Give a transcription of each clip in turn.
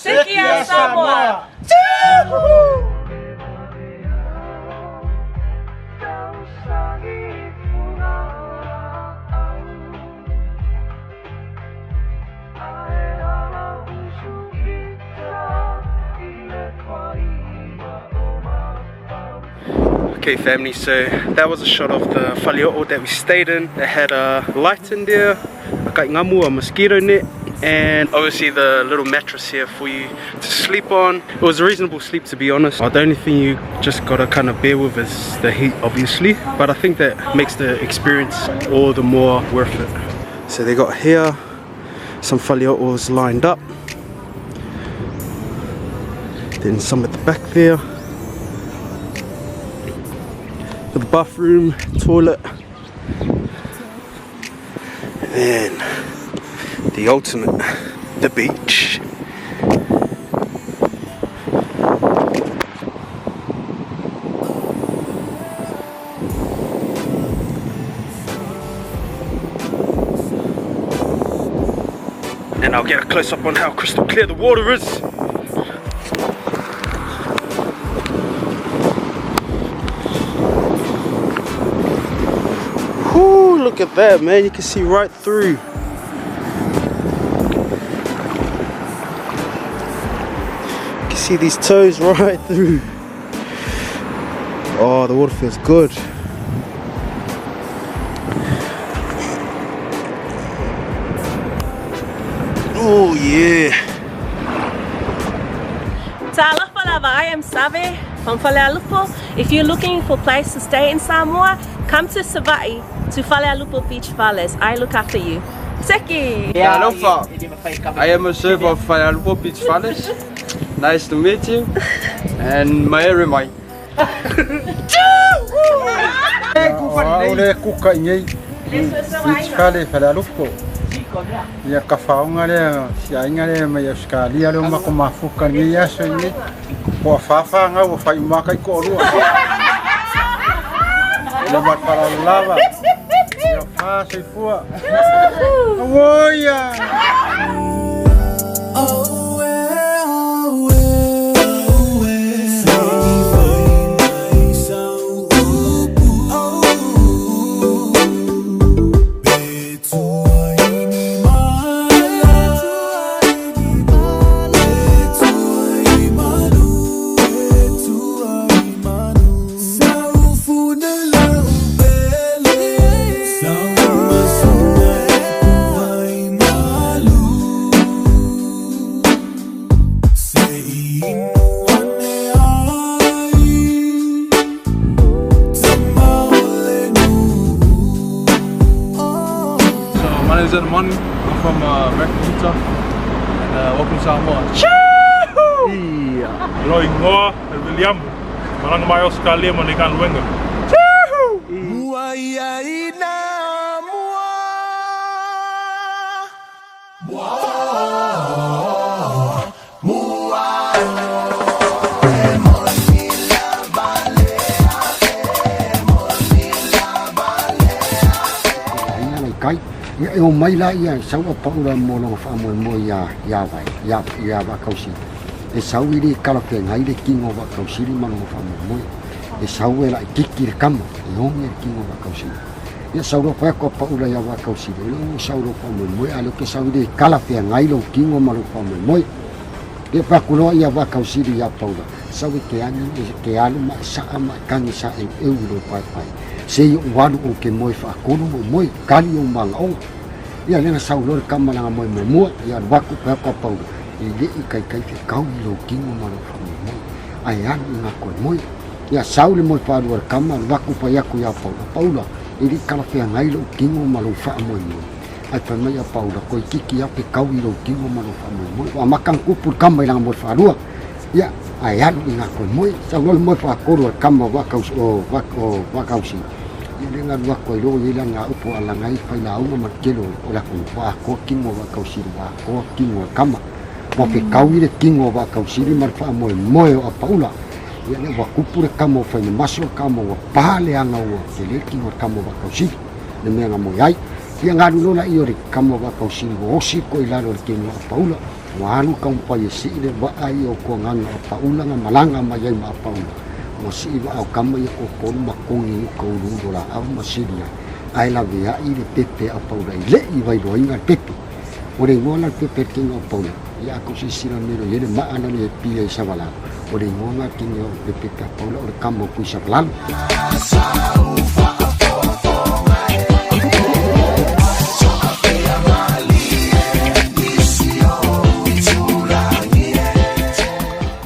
Sikia Samoa! Okay family, so that was a shot of the faleo'o that we stayed in. It had a light in there, a kai'ngamu, a mosquito net, and obviously the little mattress here for you to sleep on. It was a reasonable sleep, to be honest. The only thing you just gotta kind of bear with is the heat, obviously, but I think that makes the experience all the more worth it. So they got here some faleo'os lined up, then some at the back there. The bathroom, toilet, and then the ultimate, the beach. And I'll get a close up on how crystal clear the water is. Whoo, look at that, man. You can see right through. You can see these toes right through. Oh, the water feels good. Oh yeah. Talofa lava, I am Save from Falealupo. If you're looking for a place to stay in Samoa, come to Savai'i to Falealupo Beach Fales. I look after you. Seki! Alofa. I am a server of Falealupo Beach Fales. Nice to meet you. And mai mai. O le kuka i nei Beach Fale Falealupo. Ia ka whaonga lea, si ainga lea mai Australia leo mako mafuka nei aso i nei. Kua whawha ngau o whai umaka i ko orua. Le matara lava. Ia wha soifua. Awoia! So my name is Edmani. I'm from American, Utah, and welcome to Samoa. Lo ingoa e William. Malanga mai Australia ma le kan luenga. Aiga lai kai. Ia e omai laia e sau a Paula mo lona faamoemoe iā iā vai, iā iā Vaakausili. E sau i le kalafeagai le kino o Vaakausili ma lona faamoemoe. E sau e laititi le kama, e oge le kino o Vaakausili. Ia sau loa fai atu a Paula iā Vaakausili, e le o sau lou faamoemoe, a o lea ou te sau i le kalafeagai lou kino ma lou faamoemoe. Ia fai atu loa ia Vaakausili iā Paula, Sau e te agi, e te alu ma e saa ma e kagi saʻeuʻeu i lou paepae. Se i oʻu alu ou ke moe faatolu ma ou moe, kali ou magaoga. Ia lea na sau loa le kama lana moe muamua, ia alu atu fai atu a Paula, E leʻi kaikai fekau i lou kino ma lou faamoemoe, ae alu i nga koe moe. Ia sau le moe faalua o le kama, alu atu fai atu iā Paula, Paula, e leʻi kalafeagai lou kino ma lou faamoemoe. Ae fai mai a Paula, Toeititi lava fekau i lou kino ma lou faamoemoe. Ua amata ona tupu le kama i lana moe faalua. Ia, ae alu i ngā koe moe. Sau loa le moe faatolu a le kama o Vaakausi, o, o Vaakausi. Ia lea na alu atu ai loa i ai lana upu a lana ai failauga ma le tele o le atunuu, ua atoa kino o Vaakausili, ua atoa kino o le kama. Ua fekau i le kino o Vaakausili ma le faamoemoe o Apaula. Ia lea ua tupu le kama ua fainamaso le kama ua pa leaga ua tele le kino o le kama o Vaakausili, le mea na moe ai. Ia na alu loa laia o le kama o Vaakausili ua osi koe i lalo o le kino o Apaula. Ua alu taumafai e sii le vaa ia o Tuagaga o Apaula na malaga mai ai ma Apaula, ua sii vaa o tama ia toatolu ma togi i uka uluulu o laau ma sili ai, ae laveai le pepe a Apaula i le'i vailoaina le pepe. O le igoa la o le pepe a le kini o Apaula, ia a tou silasila nei loa i ai le maa lale e pia i Savalalo, o le igoa na a le kini o le pepe a Apaula o le tama o Tuisavalalo.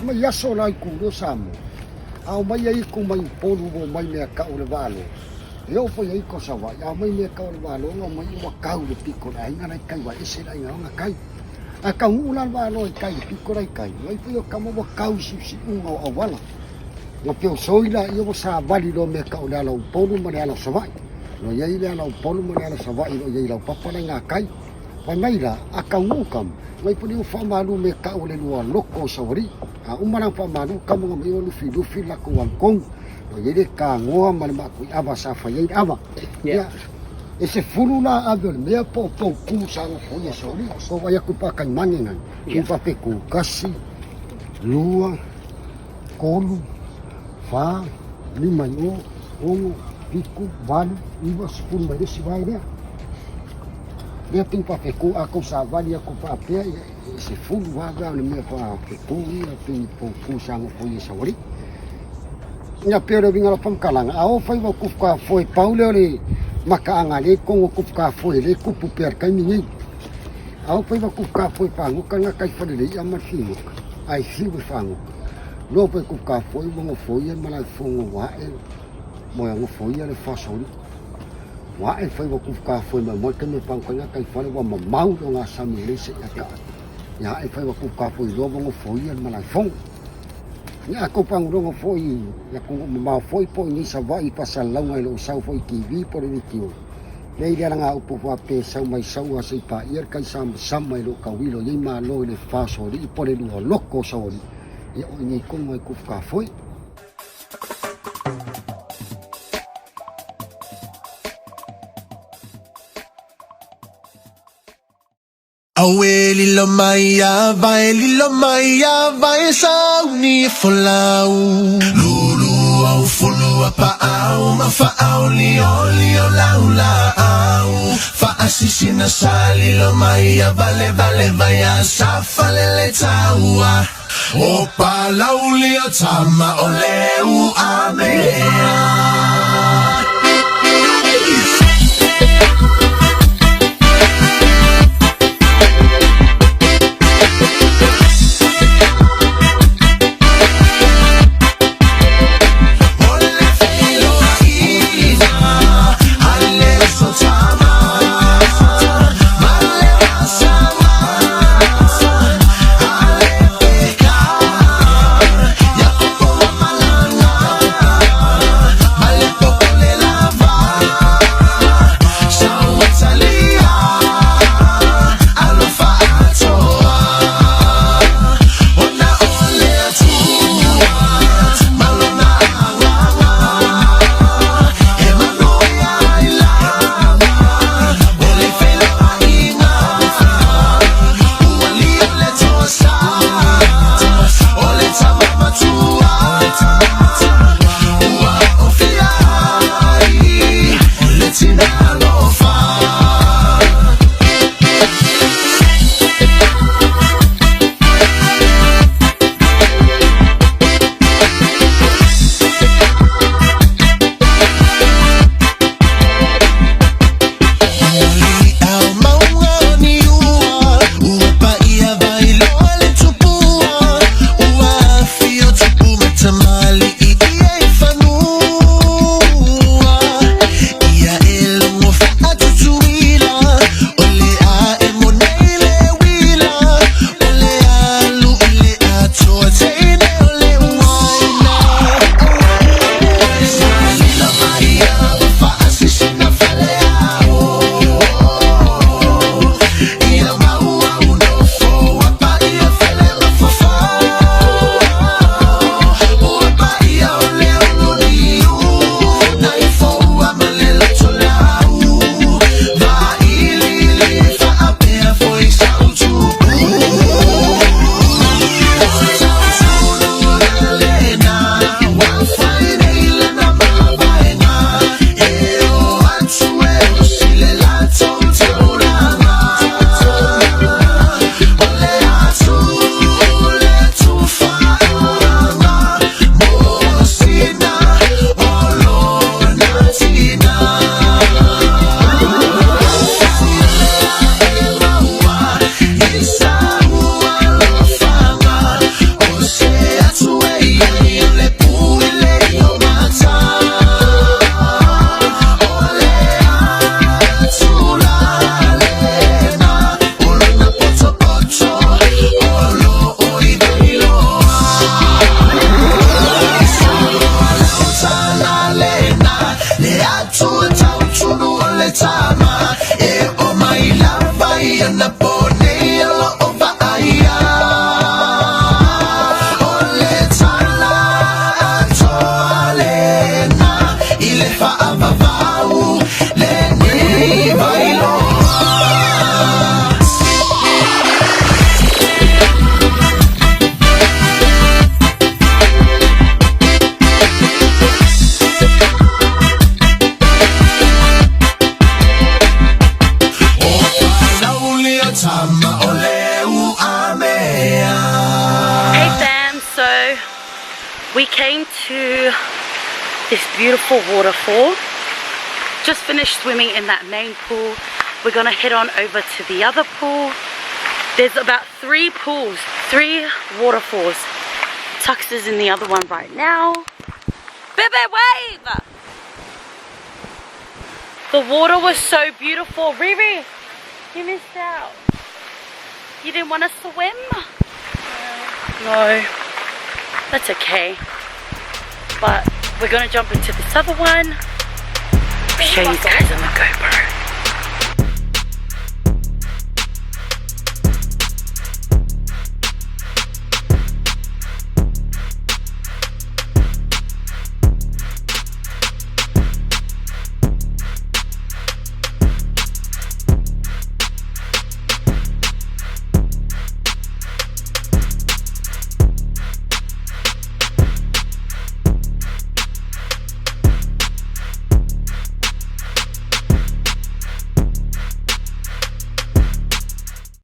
Mai aso la i Kulo Samoa, a omai ai ku mai Upolu ua omai mea kau o le Vaaloa. E oo foi ai ko Savaii, a omai mea kau o le Vaaloa na omai ua kau le piko o le aiga la i kai ua ese le aiga ona kai. A taunuu la le Vaaloa i kai i le piko la i kai, mai foi o tama ua kau i siusiuga o auala. Na peo soi laia ua savali loa mea kau o le ala o Upolu ma le ala o Savaii. Lo i ai le ala o Upolu ma le ala o Savaii lo i ai i laupapa la i gakai. Fai mai la, a taunuu tama, mai puni ua faamalu mea kau o le lua loko o Saualii. A uma la faamalu tama na mai ua lufilufi le latou agatonu. Lo i ai le tagoa ma le maatuiava sa fai ai le ava. Ia, e sefulu la ave o le mea po o poutu sa nofoia e Saualii. Ua vaai atu i pataimane nai, tu faapea 1, 2, 3, 4, 5 i o, 6, 7, 8, 9, 10 ma le isi vae lea. Lea pei faapea a kou savali aku faapea ia e sefulu lava o le mea faapea ia pei poutu sa nofoia e Saualii. Ia pei o le uiga o lau faamatalaga, a oo faiva o tupu kafoe pau lea o le mataaga lea i totonu o tupu kafoe lea e tupu pea i le taimi nei. A oo faiva o tupu kafoe fagota le gatai fale le i'a ma le figota ae fiu e fagota. Loa foi tupu kafoe ua nofoia le malaefono ua a'e ua nofoia le fasolia. Ua a'e faiva tupu kafoe mai mai le taimi e fagota ai le gatai fale ua mamau le ogasami e leai se i'a e ta'a. Ia a'e faiva tupu kafoe loa ua nofoia le malaefono. Ia a tou pagologo foi i atunuu mamao foi po o i nei Savaii faasalalauga i lou sau foi i TV po o le leitio, lea i le alagaupu faapea e sau mai Saua se i paia le tai samasama i lou tauilo i ai malo i le fasoalii po o le lua loto o Saualii, ia o i nei tonu ai Tufutafoe. Auē lilo mai a vai, lilo mai a vai e sauni e folau. Lulu au fulu a paau ma faau lio lio lau laau. Faasisina sa lilo mai a vale vale vai a sa falele taua. O palauli o tama o leu a mea. We came to this beautiful waterfall. Just finished swimming in that main pool. We're gonna head on over to the other pool. There's about 3 pools, 3 waterfalls. Tux is in the other one right now. Bebe, wave! The water was so beautiful. Riri, you missed out. You didn't want to swim? No. That's okay. But we're gonna jump into this other one. I'll show you guys on the GoPro.